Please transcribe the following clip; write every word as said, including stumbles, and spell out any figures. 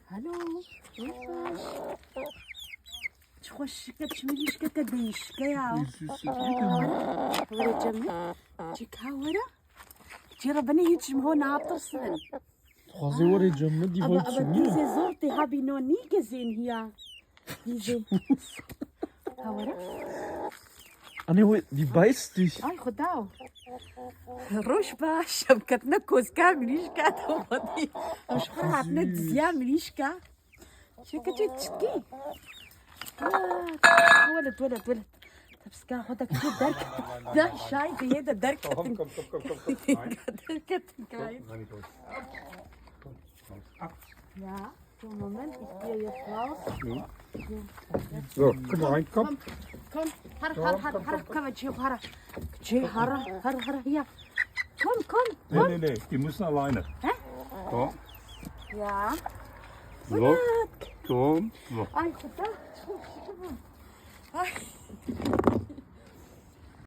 Hello. Çi xweş şike, çi mirîşkeke değişke ya. Were cem min. Çi ka were? Çi re bine hiç mi ho natirsin. Dixwazê were cem min, dî Ama vay ama çi niye? dîzê zor tê ha bîno nî gezên hiya. Dîzê. Ha were? Anne, wait, die beißt dich. Ay xuda. Roj baş, şevketine kozka mirîşka to xwedî. Em ji xwe hatine diziya mirîşka. Şekil çi çitki. Welet, welet, welet. Tepsika xwe de kişi derk. Da şay diye de derk. Komm, komm, komm, komm, komm, komm. Nein. Derk ettin kayın. Nein, komm. Komm, komm. Ab. Ja, so Moment, ich gehe jetzt raus. So, komm rein, komm. Komm, har, har, har, har, komm, Cihara. Cihara, har, har, hier. Komm, komm, Nee, komm. nee, nee, die müssen alleine. Hä? Komm, Ja. so, komm, so. Ay, xuda. Çok şükür.